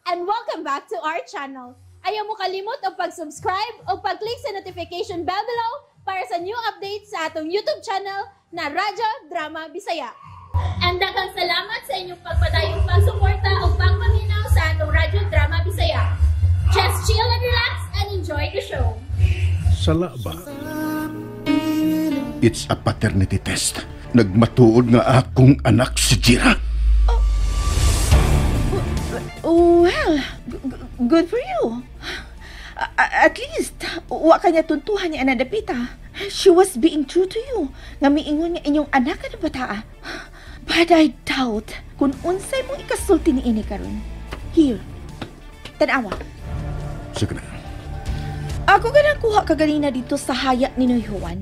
And welcome back to our channel. Ayaw mo kalimot og pag-subscribe o pag-click sa notification bell below para sa new updates sa atong YouTube channel na Radyo Drama Bisaya. And daghang salamat sa inyong pagpadayong pagsuporta o pagpaminaw sa atong Radyo Drama Bisaya. Just chill and relax and enjoy the show. Sala ba? It's a paternity test. Nagmatuod nga akong anak si Jira. Well, good for you. At least, wa ka niya tuntuhan ni Ana Dapita. She was being true to you. Nga miingon nga inyong anak ka na bata. But I doubt kung unsay mong ikasulti ni ini karon. Here, tanawa. Sige na. Ako ganang kuha kaganina dito sa haya ni Noy Juan.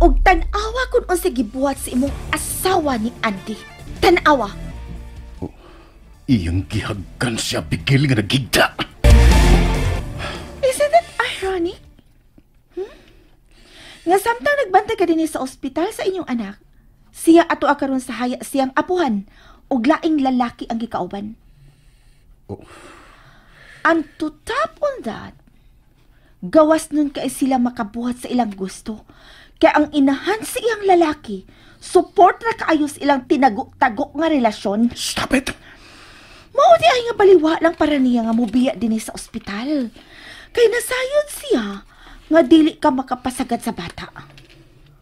Og tan-awa kung unsay gibuhat sa imong asawa ni Andy. Tanawa. Iyang gihagkan si Abigail nga nagigda. Isn't that ironic? Hmm? Nga samtang nagbantay ka dinhi sa ospital sa inyong anak, siya ato karon sa haya siyang apuhan ug laing lalaki ang gikauban. Oh. And to top on that, gawas nun kay sila makabuhat sa ilang gusto. Kaya ang inahan sa iyang lalaki, support na kaayo sa ilang tinago-tago nga relasyon. Stop it! Mao di ay nga baliwa lang para niya nga mubiya dinhi sa ospital. Kay nasayod siya nga dili ka makapasagad sa bata.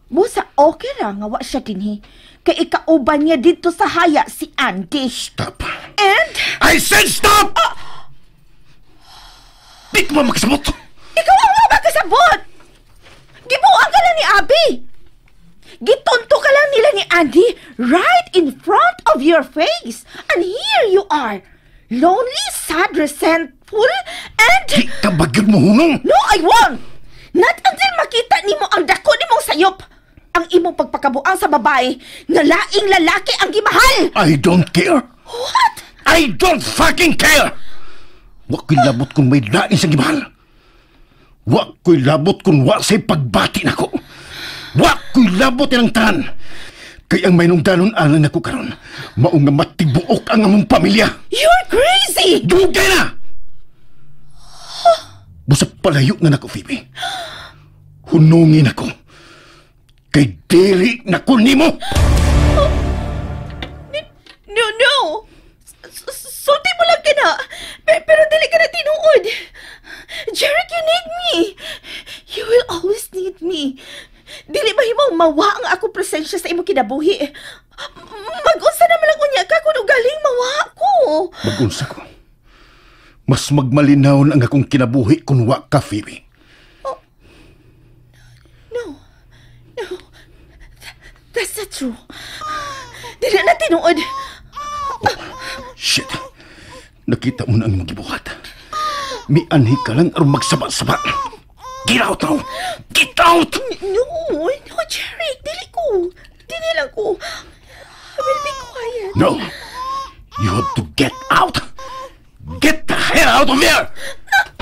Busa okay ra nga wa siya dinhi. Kay ikauban niya dito sa haya si Andy. Stop! And I said stop! Di ko ba makasabot? Ikaw ang wa makasabot! Gibuang ka lang ni Abby! Gitunto ka lang nila ni Andy right in front of your face. And here you are. Lonely, sad, resentful, and Di ka ba gyud mo hunong? No, I won't! Not until makita nimo ang dako nimong sayop. Ang imong pagpakabuang sa babae nga laing lalaki ang gimahal. I don't care! What? I don't fucking care! Wa ko'y labot kung may lain sa gimahal. Wa ko'y labot kung wa sa'y pagbati nako. Wa ko'y labot ilang tanan. Kay ang mahinungdanon alang nako karon, mao nga matibuok ang among pamilya. You're crazy! Dugay na! Busa palayo na nako, Phoebe. Hunungin ako. Kay dili na ko nimo. No, no! Sulti mo lang ka na. Pero dili ka na tinuod. Jeric, you need me. You will always need me. Dili mahimong mawa ang akong presensya sa imong kinabuhi. Mag-unsa naman lang unya ka kung ugaling mawa ko. Mag-unsa ko. Mas magmalinaw ang akong kinabuhi kung wa ka, Phoebe. No. No. That's not true. Dili na tinuod. Shit. Nakita mo na ang imong gibuhat. Mianhi ka lang aron magsaba-saba. Get out now! Get out! No, no, Jeric. Dili ko. Dili lang ko. I will be quiet. No! You have to get out! Get the hell out of here!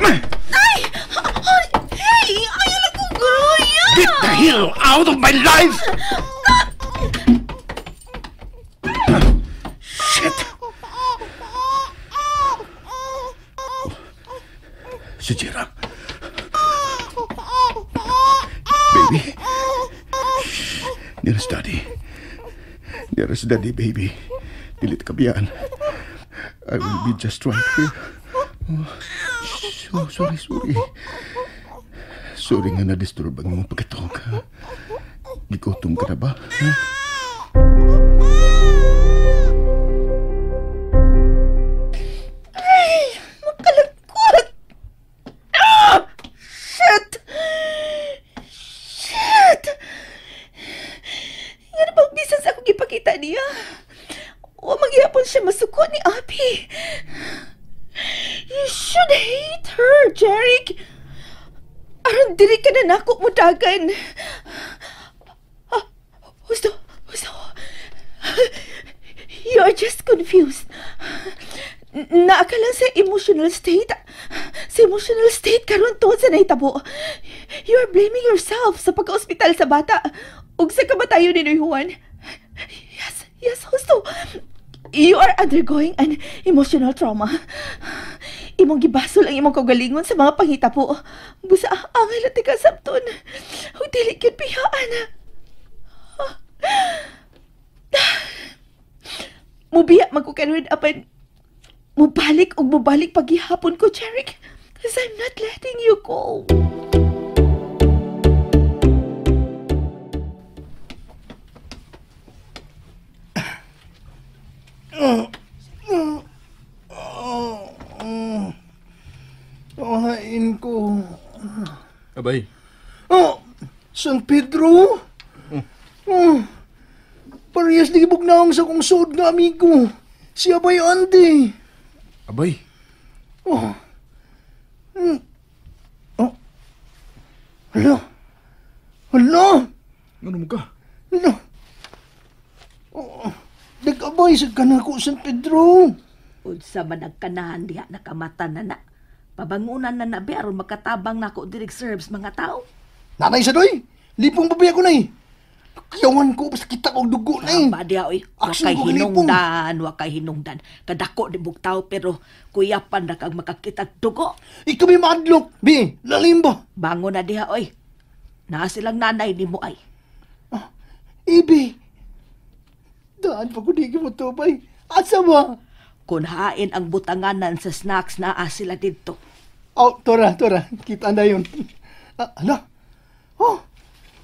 Ay! Ay! Hey! Ayaw lang ko, gruya! Get the hell out of my life! Shit! Si Jira. Baby. Nearest daddy. Nearest daddy, baby. Dili ta kabiyaan. I will be just right here. Oh, oh, sorry, sorry. Sorry nga na-disturb ang imong pagkatog. Ha? Gigutom ka na ba? Ha? Ay, makalagkot! Ah! Shit! Shit! Nga na bang bisan sa akong gipakita niya? Wa magyapon siya masuko ni Abby. You should hate her, Jeric. Aron dili ka na nako mo dagan. Ah, husto, husto. You are just confused. Naa ka lang sa emotional state. Sa emotional state karon tuod sa nahitabo. You are blaming yourself sa pagka-ospital sa bata ug sa kamatayon ni Noy Juan. Yes, yes, husto. You are undergoing an emotional trauma. Imong gibasol ang imong kaugalingon sa mga panghitabo. Busa angay lang tika sabton. Ug dili gyud biyaan. Mubiya man ko karon apan mubalik og mubalik paghihapon ko, Jeric. 'Cause I'm not letting you go. Kain ko. Abay. Oh, San Pedro? Oh, parehas ni gibugnaong sa kong suod nga amigo. Si Abay Andy. Abay. Oh. Oh. Hala. Hala. Ano mo ka? Hala. Oh. Nag-abay sa kanako, San Pedro. Unsa man ang kanahan diha nakamata na na. Pabangunan na nabi aron makatabang nako direct serves mga tao. Nanay sa doy, lipong babi ako nay. Kiyawan ko basta kita og dugo nay. Ba diha oy, wa kay hinungdan, wa kay hinungdan. Kadako di bugtaw pero kuyapan ra kag makakita dugo. Ikaw may maadlok, bi, lalim ba? Bangon na diha oy. Naa silang nanay nimo ay. Ah, ibi. Daan pa ko di mo tubay. Asa ba? Kun hain ang butanganan sa snacks naa sila didto. Oh, tora, tora. Kita na yun. Ah, ala. Oh,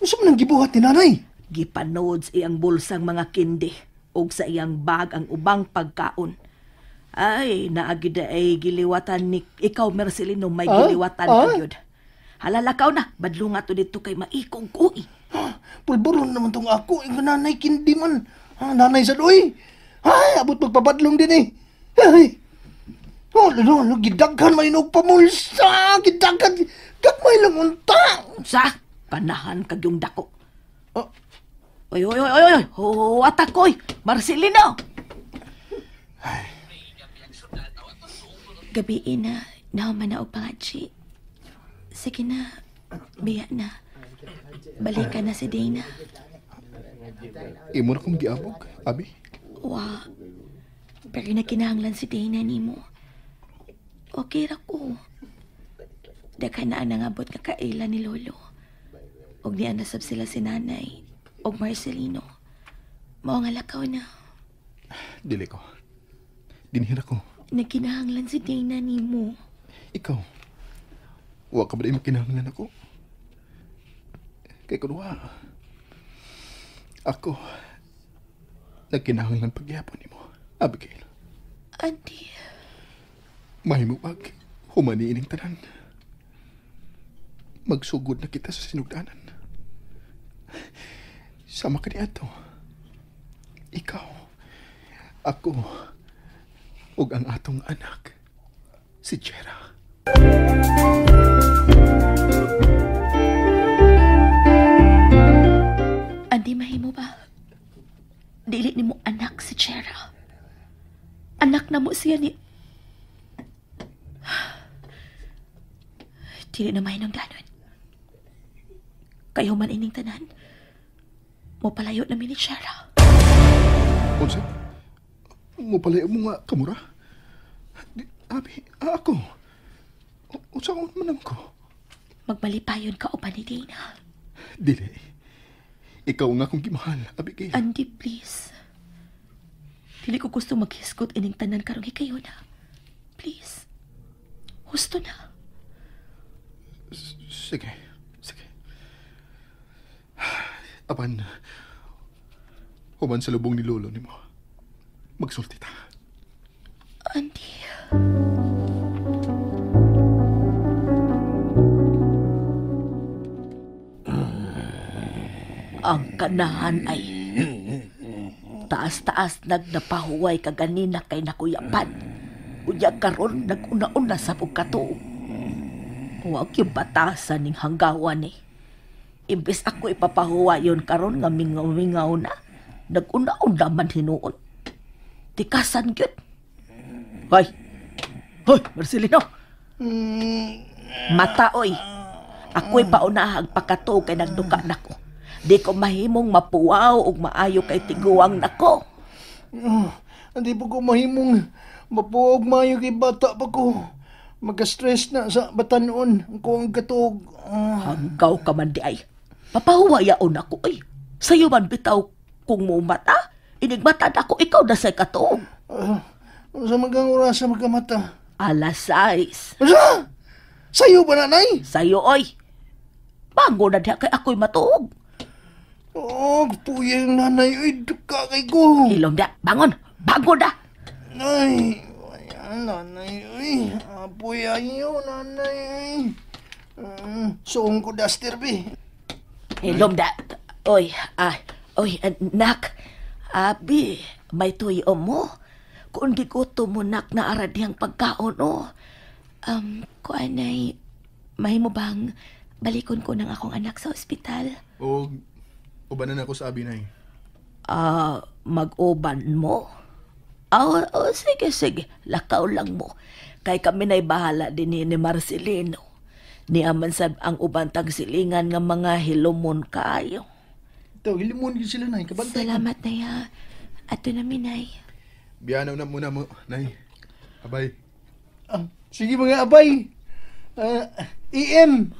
unsa man ang gibuhat ni nanay? Gipanood sa iyang bulsang mga kindi ug sa iyang bag ang ubang pagkaon. Ay, naagi da ay giliwatan ni ikaw Marcelino, may giliwatan ka gyud. Halalakaw na, badlunga to didto kay maikog ko. Pulburon naman tong ako, ing nanay kindi man. Ah, nanay sa doy. Ay, abot magpabadlong din eh. Ay. Oh, lolo, gidaghan may nog pamulsa, gidaghan, gagmay lang unta. Sa kanahan kag yung dako. Oh. Oy, oy, oy, oy, oy, huwat ako'y, Marcelino. Gabi na, nahuman na og pangachi. Sige na, biya na. Balikan na si Dana. Imo na kong giabog, Abi. Wa. Pero nakinahanglan si Dana nimo. Okay ra ko. Daghan na ang nangabot nga kaila ni Lolo. Og niya nasab sila si Nanay og Marcelino. Mao nga lakaw na. Dili ko. Dinhira ko. Nagkinahanglan si Dana nimo. Ikaw. Wa ka ba di makinahanglan ako? Kay kunwa. Ako. Nagkinahanglan pagyapon nimo, Abigail. Auntie. Mahimubag, humaniining tanan. Magsugod na kita sa sinugdanan. Sama ka niadto. Ikaw, ako, ug ang atong anak, si Jera. Andi, mahimo ba? Dili nimo anak si Jera. Anak na mo siya ni... Dili na mahinong danon. Kayo man ining tanan, mopalayo na mi ni Jera. Unsa? Mopalayo mo nga kamura? Abi, ako. Unsa ko man ko? Magmalipayon ka uban ni Dana. Dili. Ikaw nga akong gimahal, Abigail. Andy, please. Dili ko gusto maghisgot ining tanan karong hikayo na. Please. Husto na. Sige. Sige. Apan, human sa lubong ni Lolo nimo. Magsulti ta. Andy. Ang kanahan ay taas-taas nagnapahuway kaganina kay nakuyapan. Unya karon nag-una-una sa pugkatuo. Huwag yung batasan ning hanggawan eh. Imbes ako ipapahuwayon karon nga mingaw-mingaw na, nag-una-una man hinuon. Tikasan gyud. Hoy! Hoy, Marcelino! Mata oy! Ako'y paunahag pakatuo kay nagduka nako. Di ko mahimong mapuwaw ug maayo kay tiguang nako. Hindi po ko mahimong mapuwaw og maayo kay bata pa ko. Magka-stress na sa batanon. Ang kuwang katuog. Hanggaw ka man di ay. Papahuwayaon ako ay. Sayo man bitaw kung mumata. Inigmata na ako, ikaw na sa katuog. Sa magang oras sa magkamata? 6:00. Sa? Sayo ba, nanay? Sayo, oy. Bago na diha kay ako'y matuog. Oh, puyang nanay, oy, duka kay ko. Ilom da, bangon, bangon da. Ay, ayan, nanay, oy. Apoy ayo, nanay, oy. Suong ko duster, be. Ilom da. Oy, ay, oy, nak. Abi, may tuyo mo. Kung gigutom mo, nak, na arad diyang pagkaon, oh. Kuanay, may mo bang balikon ko ng akong anak sa ospital? O, ubanan ako sa abi, nay. Mag-uban mo? Oh, sige, sige. Lakaw lang mo. Kay kami na'y bahala din ni Marcelino. Niaman sab ang uban tagsilingan nga mga hilumon kaayo. Ito, hilumon yun sila, nay. Kabantay. Salamat, nay, ha. Ato na, minay. Biyanaw na muna mo, nay. Abay. Sige mga abay. EM.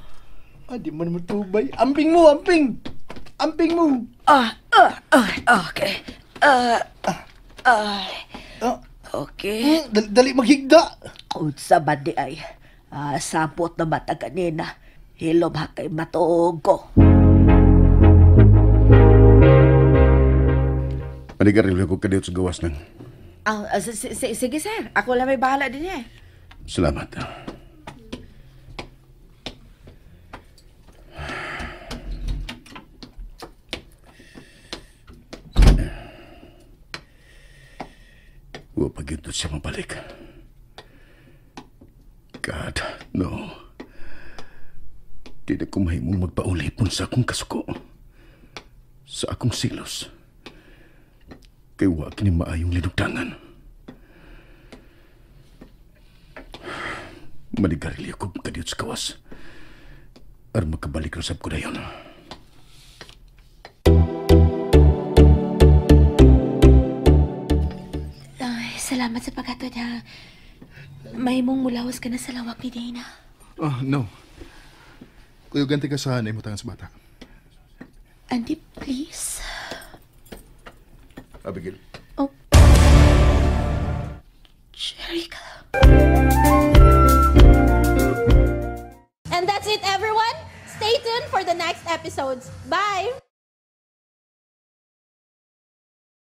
Di man matubay. Amping mo, amping. Amping mo. Okay. Okay. Dali maghigda. Unsa ba di ay? Sabot na mata kanina. Hilom ha kay matuog ko. Manigarilyo ko kadiyot sa gawas nang. Sige, sir. Ako lang may bahala din eh. Salamat. Wa pa gyud siya mabalik. God, no. Di na ko mahimong magpaulipon sa akong kasuko. Sa akong silos. Kay wa kini maayong linugdangan. Manigarilyo ko kadiyot sa kawas. Aron makabalik ra sab ko dayon. Ay, salamat sa paghatod ha. Mahimong mulawas ka na sa lawak ni Dana. Oh, no. Kuyugan ka sa naimutangan sa bata. Andy, please. Abigail. Oh. Jericho. And that's it, everyone. Stay tuned for the next episodes. Bye!